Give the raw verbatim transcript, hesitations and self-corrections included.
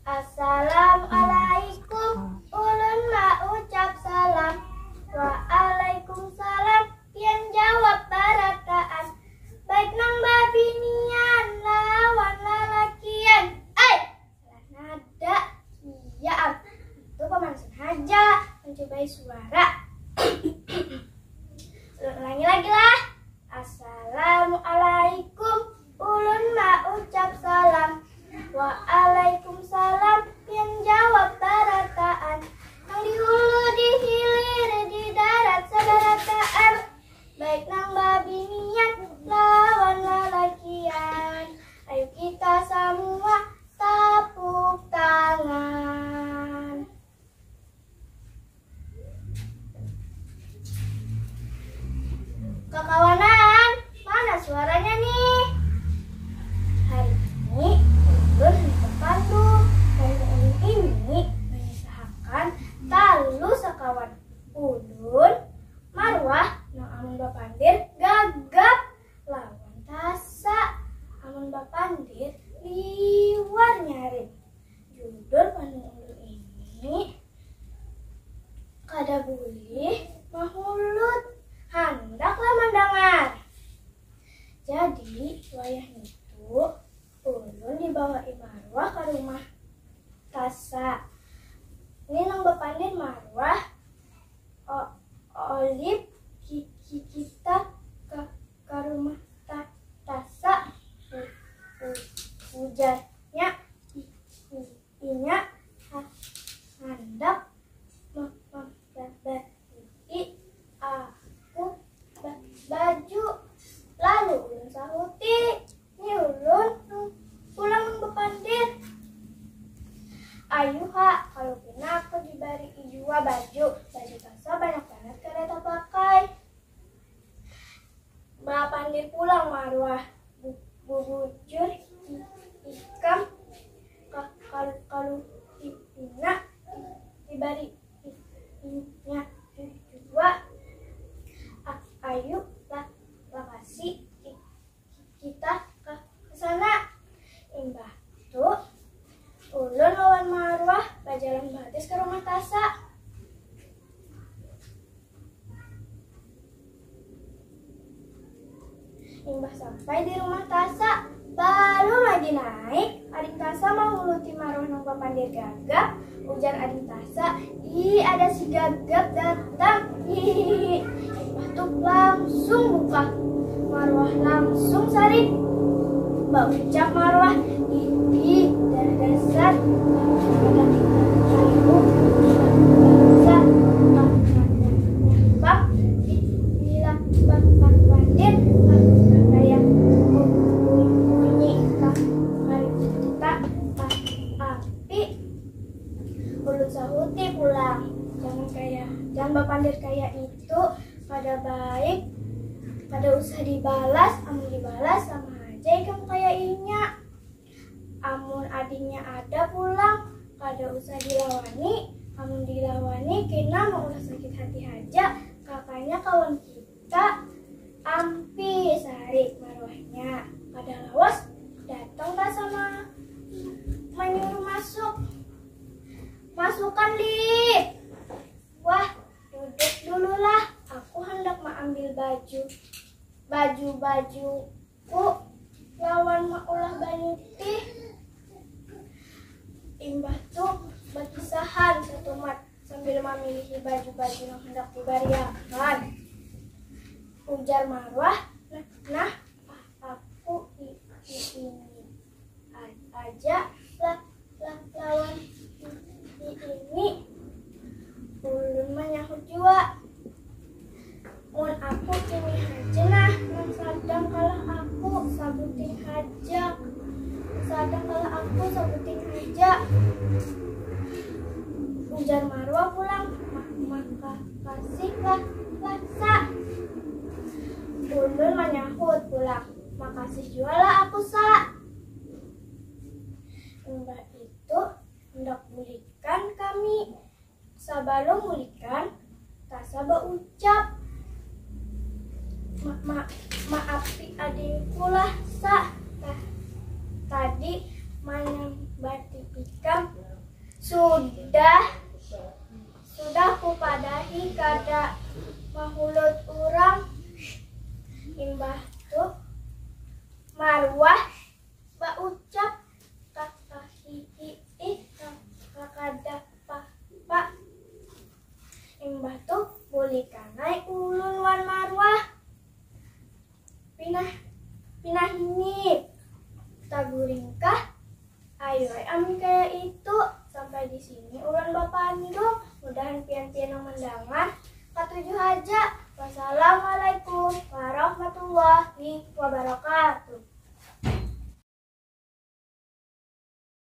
Assalamualaikum, ulun maucap salam. Waalaikumsalam, pian jawab barataan. Baik nang babinian lawan lalakian. Ai, salah nada. Iya am, itu pamanasan haja, mancubai suara. Ulun ulangi lagi lah. Assalamualaikum, ulun maucap salam. Waalaikumsalam, pian jawab barataan. Nang di hulu di hilir di darat sabarataan. Baik nang babinian lawan lalakian. Ayu kita samua tapuk tangan. Kakawanan, mana suaranya nih? Hari ini ulun handak bapandu. Pandu ulun ini mangisahakan talu sakawan. Ulun, Marwah nang amun bapandir gagap, lawan Tasa amun bapandir liwar nyaring. Judul pandu ulun ini, Kada Bulih Mahulut. Handaklah mandangar. Jadi, wayah nitu, ulun dibawai Marwah ka rumah Tasa. Ni nang bapandir Marwah, o-, Olip, ki-, ki-, kita ka, ka rumah Ta-, Tasa, u-, u-, ujarnya. I-, i-, inya ha-, handak ma-, ma-, ba-, ba-, bari aku ba-, baju. Lalu ulun sahuti, ni ulun pulang nang bapandir. Ayu ha, kalu pina aku dibari jua baju, baju Tasa banyak banar kada tapakai. Bapandir pulang Marwah, bu-, bubujur i-, ikam ka-, kal-, kalu i-, pina di-, dibari i-, inya ju-, jua. A-, ayu lah, lakasi ki-, ki-, kita ka, ka sana. Imbah tu, ulun lawan Marwah bajalan batis ka rumah Tasa. Imbah sampai di rumah Tasa, balum lagi naik, ading Tasa mahuluti Marwah nang bapandir gagap. Ujar ading Tasa, "Ih, ada si gagap datang. Hihihi." Imbah tu langsung buka. Marwah langsung sarik. Baucap Marwah, "Ih, ih, da-, dasar kada tahu bahasa, kada nyampang, bila ba-, ba-, bapandir, ba-, ba-, kaya bu-, bu-, bunyi ka-, karita ka-, api." Ulun sahuti pulang, "Jangan kaya, jangan bapandir kaya itu, kada baik, kada usah dibalas, amun dibalas sama haja ikam kaya inya." Amun adingnya ada pulang, kada usah dilawani, amun dilawani kena maulah sakit hati haja, kakanya kawan kita. Ampih, sarik Marwahnya. Kada lawas, datang Tasa ma-, manyuruh masuk. "Masukan, Lip." "Wah, duduk dululah, aku handak maambil baju, baju-baju ku lawan maulah banyu tih." Imbah tu bakisahan satumat sambil mamilihi baju-baju nang handak dibariakan. Ujar Marwah, "Nah, nah, aku i-, i-, ini a-, aja lah, lah, lawan i-, i-, ini." Ulun manyahut jua, "Mun aku ini haja nah, nang sadang kalah aku, sabuting haja, sadang kalah aku, sabuting haja." Ujar Marwah pulang, "Ma-, makasih lah, lah, Sa." Ulun manyahut pulang, "Makasih jua lah aku, Sa." Imbah itu, handak bulikan kami. Sabalum bulikan, Tasa baucap, "Ma-, ma-, maapi adingku lah, Sa. Ta-, tadi Sudah, sudah kupadahi kada mahulut urang. Imbah tu Marwah baucap, "Kakahihiih, kakada papa." Imbah tu bulikanai ulun wan Marwah. Pinah, pinahini, taguringkah? Ayu ai amun kaya itu. Sampai di sini ulun bapandung. Mudahan pian-pian nang mandangar katuju haja. Wassalamualaikum warahmatullahi wabarakatuh.